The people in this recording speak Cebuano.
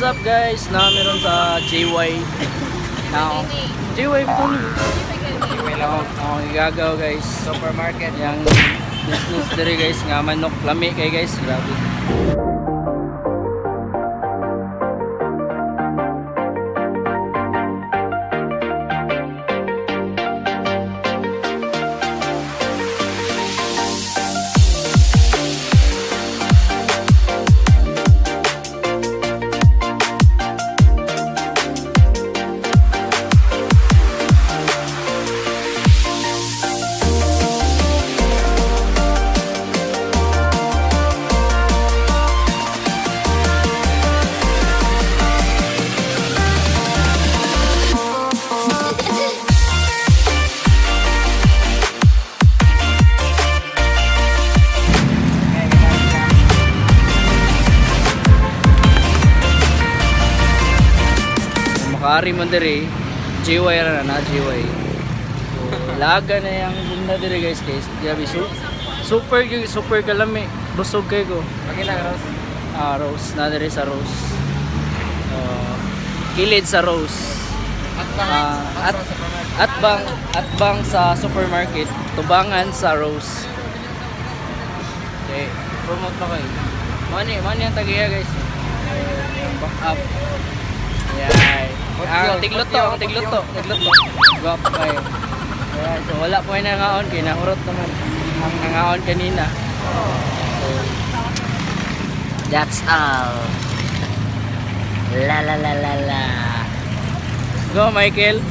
What's up, guys? Na meron sa JY. Now, JY bitaw ni. JY lang. Ako gigagaw, guys. Supermarket. Yang business diri, guys, nga manok lami kay, guys, grabe. Makaari man diri, JY ra na na JY. So, laga na yung bunda diri, guys, guys. Grabe, super gyud, super kalami. Busog kay ko. Pagila, Rose. Ah, Rose na diri sa Rose. Kilid sa Rose. At bang, Ah, at supermarket. At bang sa supermarket, tubangan sa Rose. Okay, promote na kayo. Money, money ang tagiya, guys. Yung back up. Ayan. Ah, tigluto, ang tigluto, tigluto. Gwapo kayo. Ayan, so wala po kayo nangaon, kay nahurot naman ang nangaon kanina. So, that's all. La la la la la. Go, Michael.